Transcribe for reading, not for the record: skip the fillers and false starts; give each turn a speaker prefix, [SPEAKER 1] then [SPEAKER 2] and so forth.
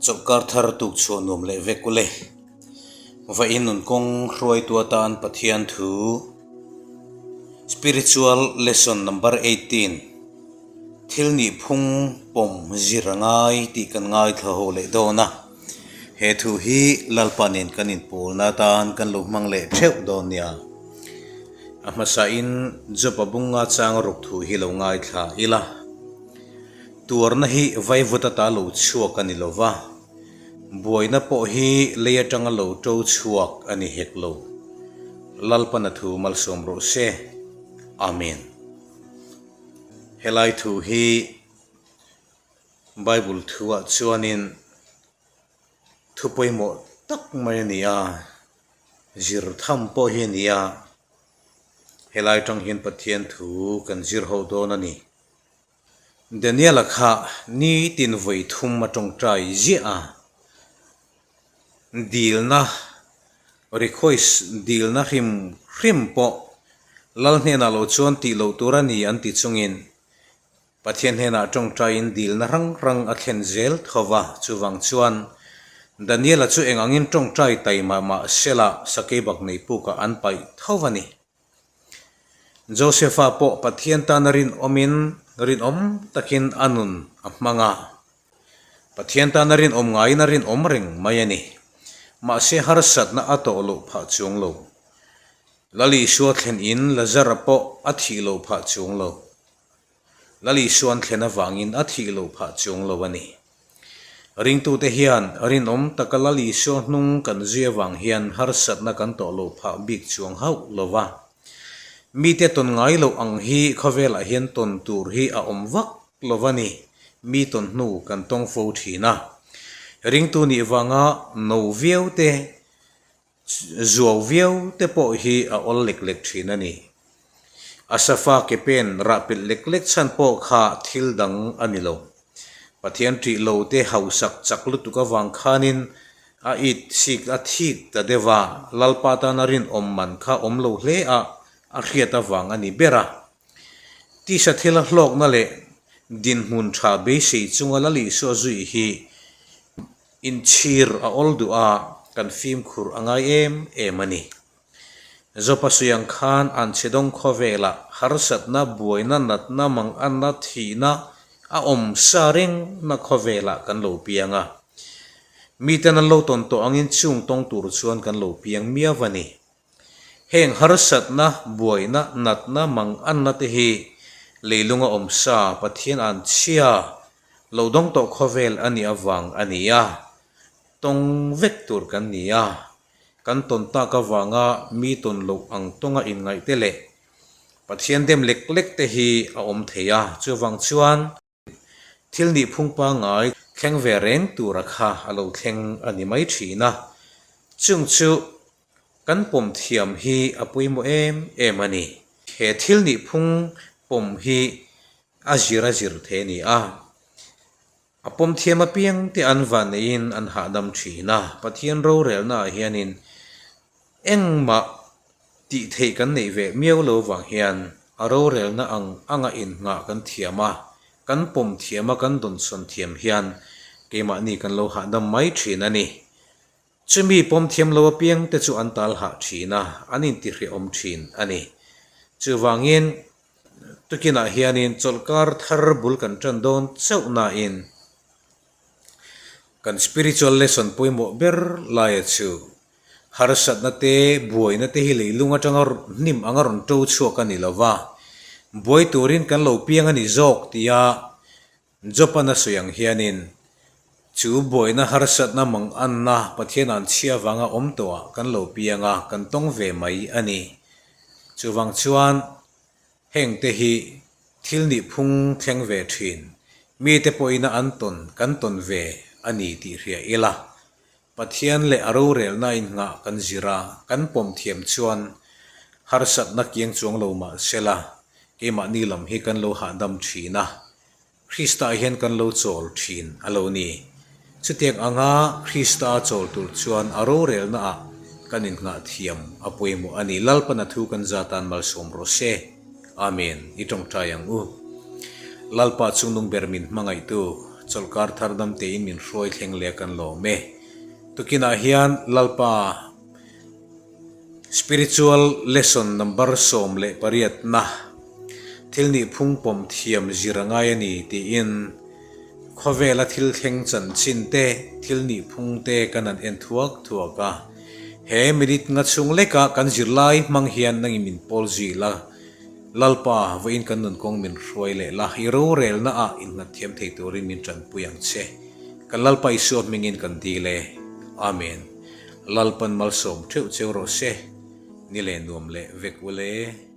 [SPEAKER 1] Chawlhkar thar tuk chhuah nuam leh vek ule. Vawiin nun kawng hruaitu atan Pathian thu Spiritual Lesson Number 18 Thil nih phung pawm zir a ngai tih kan ngaithla ho leh dawn a. He thu hi Lalpa nen kan inpawlna atan kan lo hmang leh theuh dawn nia. A hmasain Job-a bunga chang ruk thu hi lo ngaithla ila. Tuarna hi vaivut ata lo chhuak a ni lo va, buaina pawh hi lei atanga lo to chhuak a ni hek lo. Lalpana thu malsawm rawh se. Amen. Helai thu hi Bible thuah chuanin thu pawimawh tak mai a ni a, zir tham pawh hi a ni a, helai atang hian Pathian thu kan zir ho dawn a ni. Daniel-a kha nitin vawi thum a tawngtai ziah a, dilna request dilna hrim hrim pawh Lal hnenah lo chuan tih loh tur a ni an ti chungin Pathian hnenah tawngtaiin dilna hrang hrang a thlen zel tho va, chuvang chuan Daniel-a chu eng angin tawngtai taima mah sela sakei bak nei pukah an paih tho a ni. Josefa pawh Pathian tana rinawmin rinawm takin a nun a hmang a. Pathian tana rinawm ngaiin a rinawm reng mai a ni. Mahse harsatna a tawh loh phah chuang lo. Lal Isua thlen in Lazara pawh a thih loh phah chuang lo. Lal Isuan thlen avangin a thih loh phah chuang lo a ni. Ringtute hian rinawm taka Lal Isua hnung kan zui avang hian harsatna kan tawh loh phah bik chuang hauh lo va. Mite tawn ngai loh ang hi khawvelah hian tawn tur hi a awm vak lo va ni. Mi tawn hnu kan tawng fo thin a. Ringtu nih vanga no viau te Zuau viau te pawh hi a awl lek lek thin a ni. A safa ke pen rah pelh lek lek chhan pawh kha thil dang a ni lo. Pathian ṭih lo te hausak chak lutuk avang khanin a it sik a thik ta deuh a, Lalpa tana rinawm man kha awm lo hle a a hriat avang a ni ber a. Tisa thila hlawkna leh dinhmun tha beisei chunga Lal Isua zui hi Inchhir a awl duh a, kan fimkhur a ngai em em a ni. Zopa suiang khan an chhedawng khawvelah harsatna, buaina, natna, manganna, thihna a awm sa rengna khawvelah kan lo piang a. Miten an lo tawn tawh angin chung tawng tur chuan kan lo piang miau a ni. Heng harsatna, buaina, natna, manganna te hi leilunga awm sa Pathian an chhia Lo dawng tawh khawvel a nih avang a ni a, tawng vek tur kan ni a, kan tawn tak avanga mi tawn loh ang tawnga inngaih te leh Pathian dem lek lek te hi a awm thei a, chuvang chuan thil nih phung pangngai thleng ve reng tura kha a lo thleng a ni mai thin a, chung chu kan pawm thiam hi a pawimawh em em a ni. He thil nih phung pawm hi A zir a zir thei a ni a, a pawm thiam apiang te an van neiin an hahdam thin a, Pathian rorelna ah hianin engmah tih theih kan neih ve miau lo vang hian a rorelna ang anga innghah kan thiam a, kan pawm thiam a kan dawnsawn thiam hian keimahni kan lo hahdam mai thin a ni. Chumi pawm thiam lo apiang te chu an tal hah thin a, an intihrehawm thin a ni. Chuvangin Tukinah hianin chawlhkar thar bul kan tan dawn chauh nain kan spiritual lesson pawimawh ber laia chu harsatna te, buaina te hi leilung atanga hnim anga rawn to chhuak a ni lo va, buai turin kan lo piang a ni zawk tia Job-an a sawi ang hianin chu buaina harsatna manganna Pathian an chhia vanga awm tawhah kan lo piang a, kan tawng ve mai a ni. Chuvang chuan hengte hi thil nih phung thleng ve thin, mite pawhina an tawn kan tawn ve a ni tih hria ila, Pathian leh a rorelna innghah kan zir a, kan pawm thiam chuan harsatna kiang chuang lo mah sela, keimahni lam hi kan lo hahdam thin a, Krista hian kan lo chawl thin a lo ni. Chutiang anga Krista a chawl tur chuan a rorelna ah kan innghah thiam a pawimawh a ni. Lalpan a thu kan zatan malsawm rawh se. Amen. I tawngtai ang u. Lalpa chungnung ber min hmangaihtu. Chawlhkar thar dam tein min hruai thleng leh a kan lawm e. Tukinah hian Lalpa Spiritual Lesson number 18 na thil nih phung pawm thiam zir a ngai a ni tiin khawvela thil thleng chanchin te, thil nih phung te kan han en thuak thuak a. He minute nga chhung leka kan zirlai hmang hian nangin min pawl zui la, Lalpa, vawiin kan nun kawng min hruai leh la, i rorelna ah innghat thiam thei turin min tanpui ang che. Kan Lalpa Isua hmingin kan dil e. Amen. Lalpan malsawm theuh cheu rawh se. Ni leh nuam leh vek ule.